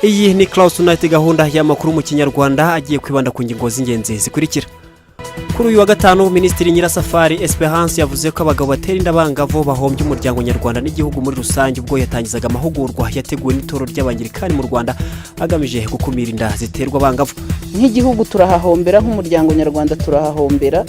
Iyi ni Claus Tonight, gahunda y'amakuru mu Kinyarwanda agiye kwibanda ku ngingo z'ingenzi zikurikira. Kuri uyu wa gatanu, Minisitiri Nyirasafari Esperance yavuze ko abagabo batera inda abangavu bahombye umuryango nyarwanda n'igihugu muri rusange, ubwo yatangizaga amahugurwa yateguwe n'itorero ry'Abangirikani mu Rwanda agamije gukumira inda ziterwa abangavu. Nk'igihugu turahahombera, nk'umuryango nyarwanda turahahombera,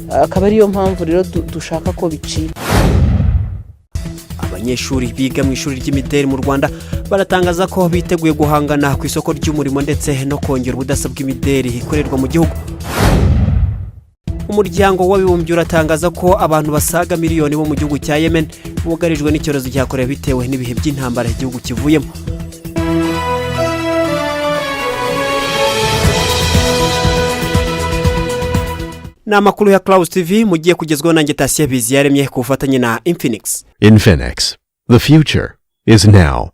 akaba ariyo mpamvu rero dushaka ko bicika. Abanyeshuri biga mu ishuri ry'imideli mu Rwanda baratangaza ko biteguye guhangana ku isoko ry'umurimo ndetse no kongera ubudasa bw'imideli ikorerwa mu gihugu. Umuryango w'Abibumbye uratangaza ko abantu basaga miliyoni bo mu gihugu cya Yemen bugarijwe n'icyorezo cya kolera bitewe n'ibihe by'intambara igihugu kivuyemo. Ni amakuru ya Clouds TV mugiye kugezwaho nanjye Tasiye Biziyaremye ku bufatanye na Infinix. Infinix, the future is now.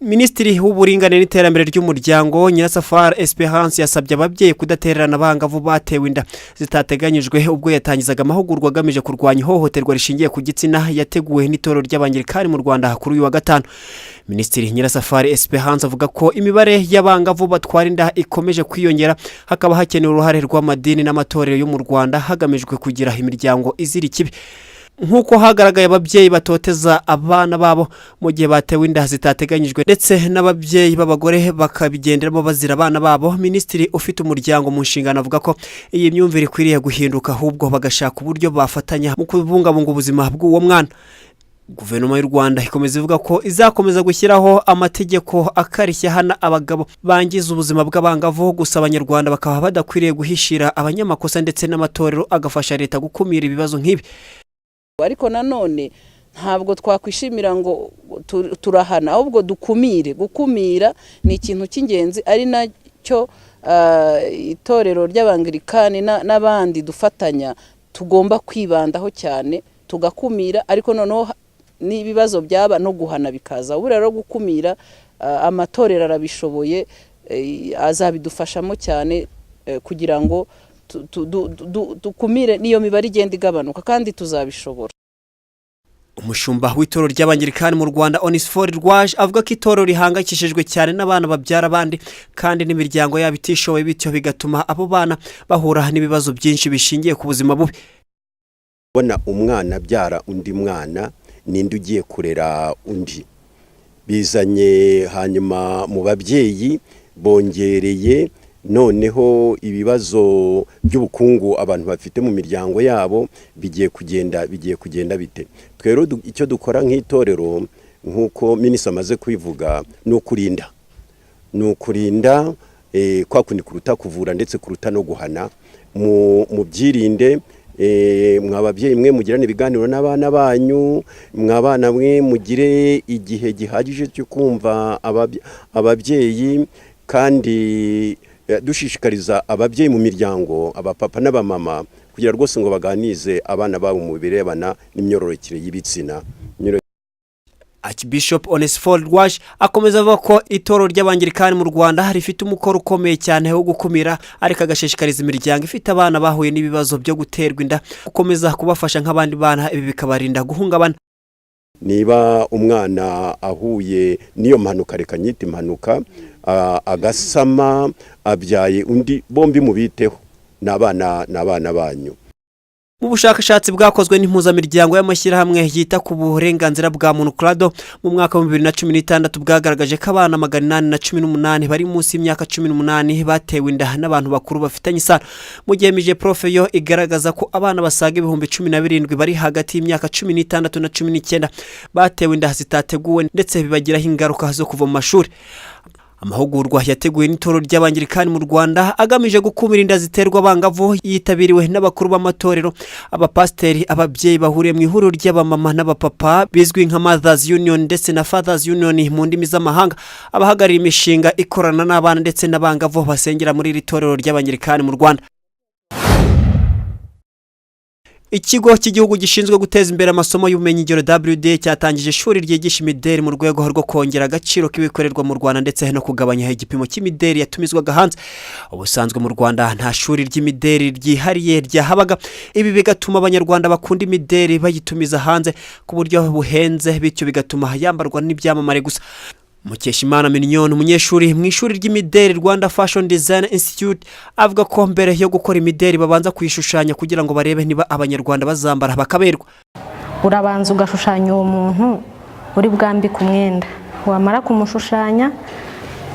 Minisitiri w'Uburinganire n'Iterambere ry'Umuryango, Nyirasafari Esperance, yasabye ababyeyi kudatererana abangavu batewe inda zitateganyijwe, ubwo yatangizaga amahugurwa agamije kurwanya ihohoterwa rishingiye ku gitsina yateguwe n'itorero ry'Abangirikani mu Rwanda kuri uyu wa gatanu. Minisitiri Nyirasafari Esperance avuga ko imibare y'abangavu batwara inda ikomeje kwiyongera, hakaba hakenewe uruhare rw'amadini n'amatorero yo mu Rwanda hagamijwe kugira imiryango izira ikibi. Nk'uko hagaragaye ababyeyi batoteza abana babo mu gihe batewe inda zitateganyijwe, ndetse n'ababyeyi b'abagore bakabigenderamo bazira abana babo, minisitiri ufite umuryango mu nshingano avuga ko iyi myumvire ikwiriye guhinduka, ahubwo bagashaka uburyo bafatanya mu kubungabunga ubuzima bw'uwo mwana. Guverinoma y'u Rwanda ikomeza ivuga ko izakomeza gushyiraho amategeko akarishye ahana abagabo bangiza ubuzima bw'abangavu, gusa Abanyarwanda bakaba badakwiriye guhishira abanyamakosa, ndetse n'amatorero agafasha leta gukumira ibibazo nk'ibi. Ariko nanone ntabwo twakwishimira ngo turahana, ahubwo dukumire. Gukumira ni ikintu cy'ingenzi, ari nacyo itorero ry'Abangirikani n'abandi dufatanya tugomba kwibandaho cyane, tugakumira, ariko noneho n'ibibazo byaba no guhana bikaza. Ubu rero gukumira, amatorero arabishoboye, azabidufashamo cyane kugira ngo dukumire n'iyo mibare igenda igabanuka, kandi tuzabishobora. Umushumba w'itorero ry'Abangirikani mu Rwanda, Onesphore Rwaje, avuga ko itorero rihangayikishijwe cyane n'abana babyara abandi kandi n'imiryango yabo itishoboye, bityo bigatuma abo bana bahura n'ibibazo byinshi bishingiye ku buzima bubi. Kubona umwana abyara undi mwana, ninde ugiye kurera undi? Bizanye hanyuma mu babyeyi bongereye noneho ibibazo by'ubukungu abantu bafite mu miryango yabo. Bigiye kugenda bite? Twe rero icyo dukora nk'itorero, nk'uko minisitiri amaze kubivuga, ni ukurinda kwa kundi kuruta kuvura ndetse kuruta no guhana. Mu byirinde, mwa babyeyi mwe, mugirane ibiganiro n'abana banyu. Mwa bana mwe, mugire igihe gihagije cyo kumva ababyeyi. Kandi dushishikariza ababyeyi mu miryango, abapapa n'abamama, kugira rwose ngo baganize abana babo mu birebana n'imyororokere y'ibitsina. Archbishop Onesphore Rwaje akomeza avuga ko itorero ry'Abangirikani mu Rwanda rifite umukoro ukomeye cyane wo gukumira, ariko agashishikariza imiryango ifite abana bahuye n'ibibazo byo guterwa inda gukomeza kubafasha nk'abandi bana, ibi bikabarinda guhungabana. Niba umwana ahuye n'iyo mpanuka, reka nyite impanuka, agasama abyaye undi, bombi mubiteho, ni abana banyu. Mu bushakashatsi bwakozwe n'Impuzamiryango y'amashyirahamwe yita ku burenganzira bwa muntu, CLADHO, mu mwaka wa 2016, bwagaragaje ko abana 818 bari munsi y'imyaka 18 batewe inda n'abantu bakuru bafitanye isano, mu gihe MIGEPROF yo igaragaza ko abana basaga 17,000 bari hagati y'imyaka 16 na 19 batewe inda zitateguwe, ndetse bibagiraho ingaruka zo kuva mu mashuri. Amahugurwa yateguwe n'itorero ry'Abangirikani mu Rwanda agamije gukumira inda ziterwa abangavu yitabiriwe n'abakuru b'amatorero, abapasiteri, ababyeyi bahuriye mu ihuriro ry'abamama n'abapapa bizwi nka Mothers Union ndetse na Fathers Union mu ndimi z'amahanga, abahagarariye imishinga ikorana n'abana ndetse n'abangavu basengera muri iri torero ry'Abangirikani mu Rwanda. Ikigo cy'Igihugu gishinzwe guteza imbere amasomo y'ubumenyingiro, WDA, cyatangije ishuri ryigisha imideri mu rwego rwo kongera agaciro k'ibikorerwa mu Rwanda ndetse no kugabanya igipimo cy'imideri yatumizwaga hanze. Ubusanzwe mu Rwanda nta shuri ry'imideri ryihariye ryahabaga, ibi bigatuma Abanyarwanda bakunda imideri bayitumiza hanze ku buryo buhenze, bityo bigatuma yambarwa n'ibyamamare gusa. Mukeshimana Mignone, umunyeshuri mu ishuri ry'imideli Rwanda Fashion Design Institute, avuga ko mbere yo gukora imideli babanza kuyishushanya kugira ngo barebe niba Abanyarwanda bazambara bakaberwa. Urabanza ugashushanya uwo muntu uri bwambike umwenda, wamara kumushushanya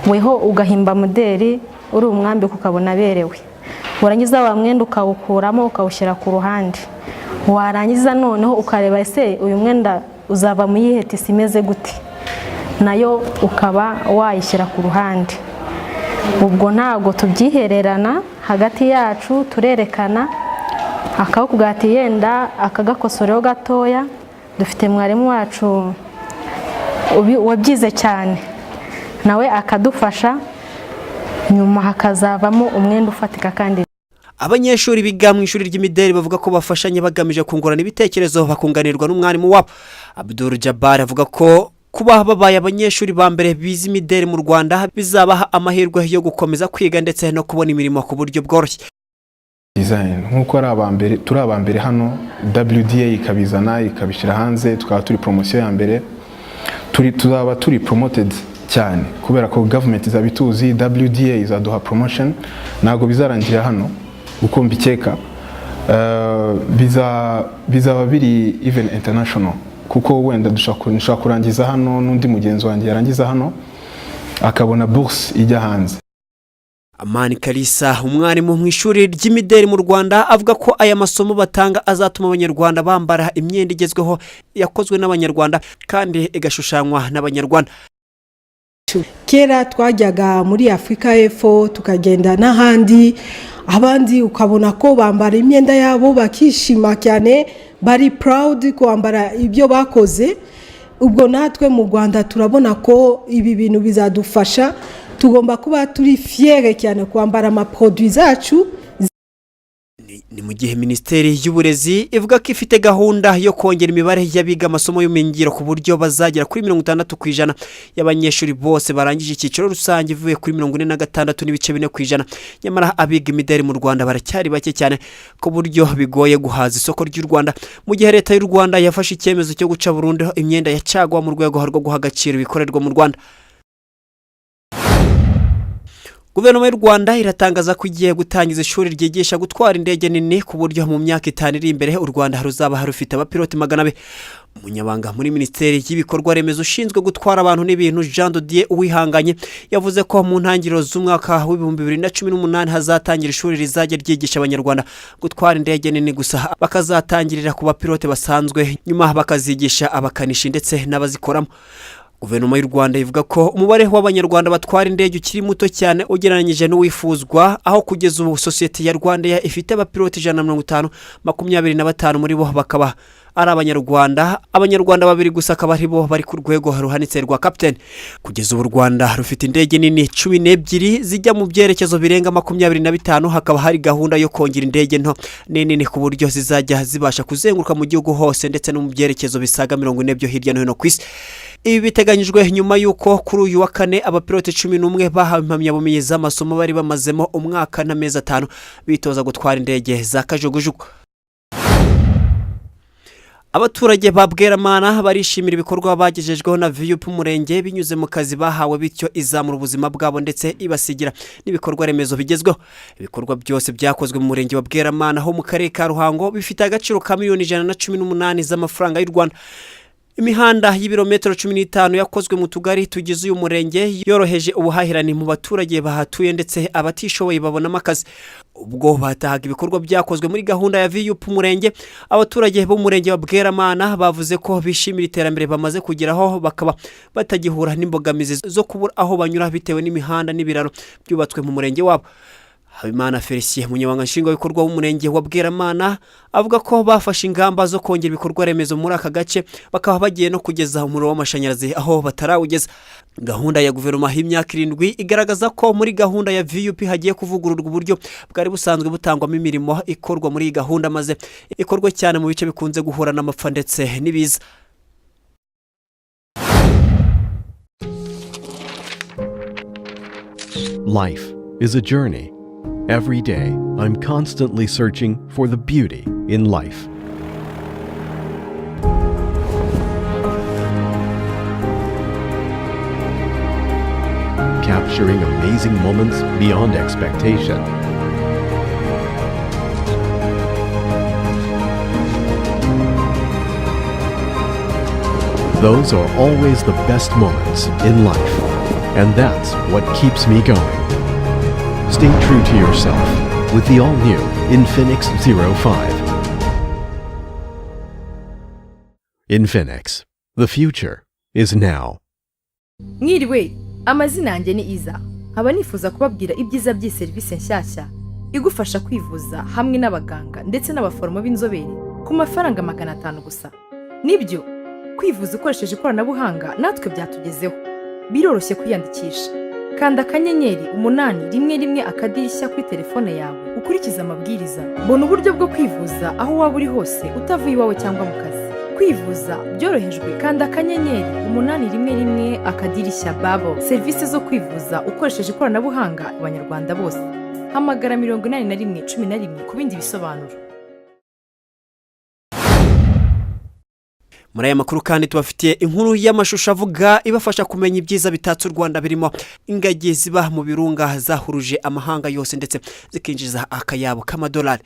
weho ugahimba moderi uri umwambike, ukabona aberewe. Warangiza wa mwenda ukawukuramo, ukawushyira ku ruhande. Warangiza noneho ukareba: ese uyu mwenda uzava mu yihe tissu, imeze gute? Nayo ukaba wayishyira ku ruhande. Ubwo ntabwo tubyihererana hagati yacu, turerekana, akakubwira ati yenda akagakosoreho gatoya. Dufite mwarimu wacu wabyize cyane, nawe akadufasha, nyuma hakazavamo umwenda ufatika kandi. Abanyeshuri biga mu ishuri ry'imideli bavuga ko bafashanya bagamije kungurana ibitekerezo, bakunganirwa n'umwarimu wabo. Abdul Jabbar avuga ko kuba babaye abanyeshuri ba mbere bize imideli mu Rwanda bizabaha amahirwe yo gukomeza kwiga ndetse no kubona imirimo ku buryo bworoshye. Design, nk'uko ari aba mbere, turi aba mbere hano, WDA ikabizana, ikabishyira hanze, tukaba turi promotion ya mbere, tuzaba turi promoted cyane kubera ko government izaba ituzi, WDA izaduha promotion. Ntabwo bizarangira hano uko mbikeka, bizaba biri even international, kuko wenda dushobora kurangiza hano, n'undi mugenzi wanjye yarangiza hano akabona bourse ijya hanze. Amani Kalisa, umwarimu mu ishuri ry'imideli mu Rwanda, avuga ko aya masomo batanga azatuma Abanyarwanda bambara imyenda igezweho yakozwe n'Abanyarwanda kandi igashushanywa n'Abanyarwanda. Kera twajyaga muri Afurika y'Epfo, tukagenda n'ahandi, abandi ukabona ko bambara imyenda yabo bakishima cyane, bari proud kwambara ibyo bakoze. Ubwo natwe mu Rwanda turabona ko ibi bintu bizadufasha, tugomba kuba turi fiers cyane kwambara amaproduits zacu. Ni mu gihe Minisiteri y'Uburezi ivuga ko ifite gahunda yo kongera imibare y'abiga amasomo y'ubumenyingiro ku buryo bazagera kuri 60% y'abanyeshuri bose barangije icyiciro rusange, ivuye kuri 46.4%. Nyamara abiga imideli mu Rwanda baracyari bake cyane ku buryo bigoye guhaza isoko ry'u Rwanda, mu gihe Leta y'u Rwanda yafashe icyemezo cyo guca burundu imyenda ya caguwa mu rwego rwo guha agaciro ibikorerwa mu Rwanda. Guverinoma y'u Rwanda iratangaza ko igiye gutangiza ishuri ryigisha gutwara indege nini, ku buryo mu myaka 5 iri imbere u Rwanda ruzaba rufite abapiloti 200. Umunyamabanga muri Minisiteri y'Ibikorwa Remezo ushinzwe gutwara abantu n'ibintu, Jean de Dieu Uwihanganye, yavuze ko mu ntangiriro z'umwaka wa 2018 hazatangira ishuri rizajya ryigisha Abanyarwanda gutwara indege nini gusa, bakazatangirira ku bapilote basanzwe, nyuma bakazigisha abakanishi ndetse n'abazikoramo. Guverinoma y'u Rwanda ivuga ko umubare w'Abanyarwanda batwara indege ukiri muto cyane ugereranyije n'uwifuzwa, aho kugeza ubu sosiyete ya RwandAir ifite abapiloti 150, 25 muri bo bakaba ari Abanyarwanda, Abanyarwanda babiri gusa akaba ari bo bari ku rwego ruhanitse rwa kapitene. Kugeza ubu u Rwanda rufite indege nini 12 zijya mu byerekezo birenga 25. Hakaba hari gahunda yo kongera indege nto n'inini ku buryo zizajya zibasha kuzenguruka mu gihugu hose ndetse no mu byerekezo bisaga 40 byo hirya no hino ku isi. Ibi biteganyijwe nyuma y'uko kuri uyu wa kane abapilote 11 bahawe impamyabumenyi z'amasomo bari bamazemo umwaka n'amezi 5 bitoza gutwara indege za kajugujugu. Abaturage ba Bweramana barishimira ibikorwa bagejejweho na VUP Umurenge binyuze mu kazi bahawe, bityo izamura ubuzima bwabo ndetse ibasigira n'ibikorwa remezo bigezweho. Ibikorwa byose byakozwe mu murenge wa Bweramana ho mu karere ka Ruhango bifite agaciro ka miliyoni 118 z'amafaranga y'u Rwanda. Imihanda y'ibirometero 15 yakozwe mu tugari tugize uyu murenge yoroheje ubuhahirane mu baturage bahatuye, ndetse abatishoboye babonamo akazi. Ubwo batahaga ibikorwa byakozwe muri gahunda ya VUP Umurenge, abaturage b'umurenge wa Bweramana bavuze ko bishimira iterambere bamaze kugeraho, bakaba batagihura n'imbogamizi zo kubura aho banyura bitewe n'imihanda n'ibiraro byubatswe mu murenge wabo. Habimana Felicien, umunyamabanga nshingwabikorwa w'umurenge wa Bweramana, avuga ko bafashe ingamba zo kongera ibikorwa remezo muri aka gace, bakaba bagiye no kugeza umuriro w'amashanyarazi aho batarawugeza. Gahunda ya guverinoma y'imyaka 7 igaragaza ko muri gahunda ya VUP hagiye kuvugururwa uburyo bwari busanzwe butangwamo imirimo ikorwa muri iyi gahunda, maze ikorwe cyane mu bice bikunze guhura n'amapfa ndetse n'ibiza. Life is a journey. Every day, I'm constantly searching for the beauty in life. Capturing amazing moments beyond expectation. Those are always the best moments in life, and that's what keeps me going. Stay true to yourself with the all-new Infinix 05. Infinix, the future is now. Mwiriwe, amazina yanjye ni Iza, nkaba nifuza kubabwira ibyiza by'iyi serivisi nshyashya igufasha kwivuza hamwe n'abaganga ndetse n'abaforomo b'inzobere ku mafaranga 500 gusa. Nibyo, kwivuza ukoresheje ikoranabuhanga natwe byatugezeho. Biroroshye kwiyandikisha: kanda *811# kuri telefone yawe, ukurikize amabwiriza, bona uburyo bwo kwivuza aho waba uri hose, utavuye iwawe cyangwa mu kazi. Kwivuza byorohejwe, kanda *811# babo. Serivisi zo kwivuza ukoresheje ikoranabuhanga ku Banyarwanda bose. Hamagara 8111 ku bindi bisobanuro. Muri aya makuru kandi tubafitiye inkuru y'amashusho avuga ibafasha kumenya ibyiza bitatse u Rwanda, birimo ingagi ziba mu birunga zahuruje amahanga yose ndetse zikinjiza akayabo k'amadolari.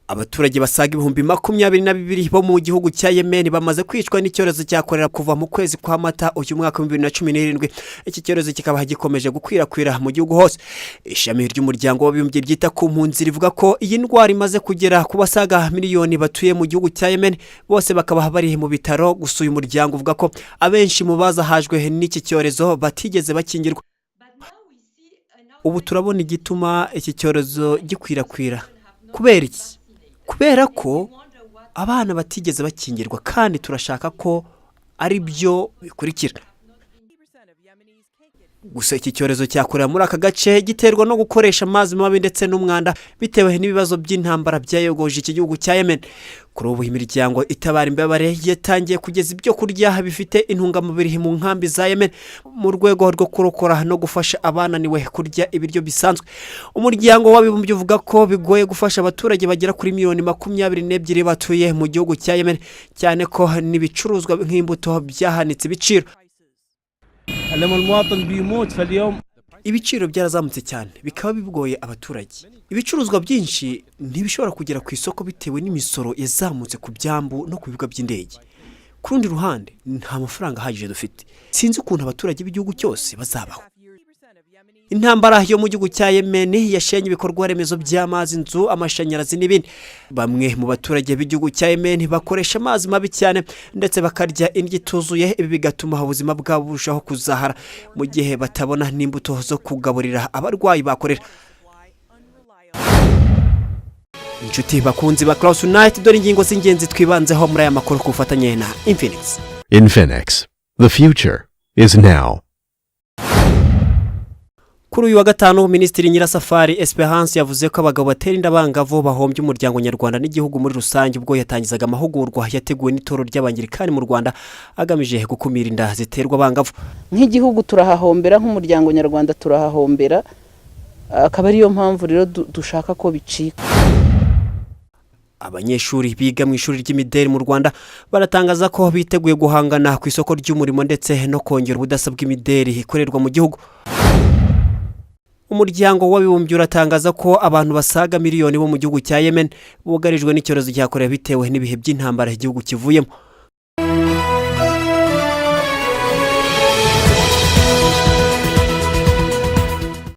Abaturage basaga 22,000 bo mu gihugu cya Yemen bamaze kwicwa n'icyorezo cya korera kuva mu kwezi kwa Mata uyu mwaka wa 2017. Iki cyorezo kikaba gikomeje gukwirakwira mu gihugu hose. Ishami ry'Umuryango w'Abibumbye ryita ku mpunzi rivuga ko iyi ndwara imaze kugera ku basaga miliyoni batuye mu gihugu cya Yemen, bose bakaba bari mu bitaro. Gusa uyu muryango uvuga ko abenshi mu bazahajwe n'iki cyorezo batigeze bakingirwa. Ubu turabona igituma iki cyorezo gikwirakwira. Kubera iki? Kubera ko abana batigeze bakingirwa, kandi turashaka ko ari byo bikurikira. Gusa iki cyorezo cya korera muri aka gace giterwa no gukoresha amazi mabi ndetse n'umwanda, bitewe n'ibibazo by'intambara byayogoje iki gihugu cya Yemen. Kuri ubu imiryango itabara imbabare yatangiye kugeza ibyo kurya bifite intungamubiri mu nkambi za Yemen, mu rwego rwo kurokora no gufasha abananiwe kurya ibiryo bisanzwe. Umuryango w'Abibumbye uvuga ko bigoye gufasha abaturage bagera kuri miliyoni 22 batuye mu gihugu cya Yemen, cyane ko n'ibicuruzwa nk'imbuto byahanitse ibiciro. لما المواطن بيموت فاليوم Ibiciro byarazamutse cyane, bikaba bigoye abaturage. Ibicuruzwa byinshi ntibishobora kugera ku isoko bitewe n'imisoro yazamutse ku byambu no ku bibuga by'indege. Ku rundi ruhande, nta mafaranga ahagije dufite. Sinzi ukuntu abaturage b'igihugu cyose bazabaho. Intambara yo mu gihugu cya Yemen yashenye ibikorwa remezo by'amazi, inzu, amashanyarazi n'ibindi. Bamwe mu baturage b'igihugu cya Yemen bakoresha amazi mabi cyane ndetse bakarya indyo ituzuye. Ibi bigatuma ubuzima bwabo burushaho kuzahara, mu gihe batabona n'imbuto zo kugaburira abarwayi bakorera. Inshuti bakunzi ba Class Night, dore ingingo z'ingenzi twibanzeho muri aya makuru ku bufatanye na Infinix. Infinix. The future is now. Kuri uyu wa gatanu, Minisitiri Nyirasafari Esperance yavuze ko abagabo batera inda abangavu bahombye umuryango nyarwanda n'igihugu muri rusange, ubwo yatangizaga amahugurwa yateguwe n'itorero ry'Abangirikani mu Rwanda agamije gukumira inda ziterwa abangavu. Nk'igihugu turahahombera, nk'umuryango nyarwanda turahahombera, akaba ariyo mpamvu rero dushaka ko bicika. Abanyeshuri biga mu ishuri ry'imideli mu Rwanda baratangaza ko biteguye guhangana ku isoko ry'umurimo ndetse no kongera ubudasa bw'imideli ikorerwa mu gihugu. Umuryango w'Abibumbye uratangaza ko abantu basaga miliyoni bo mu gihugu cya Yemen bugarijwe n'icyorezo cya korera, bitewe n'ibihe by'intambara igihugu kivuyemo.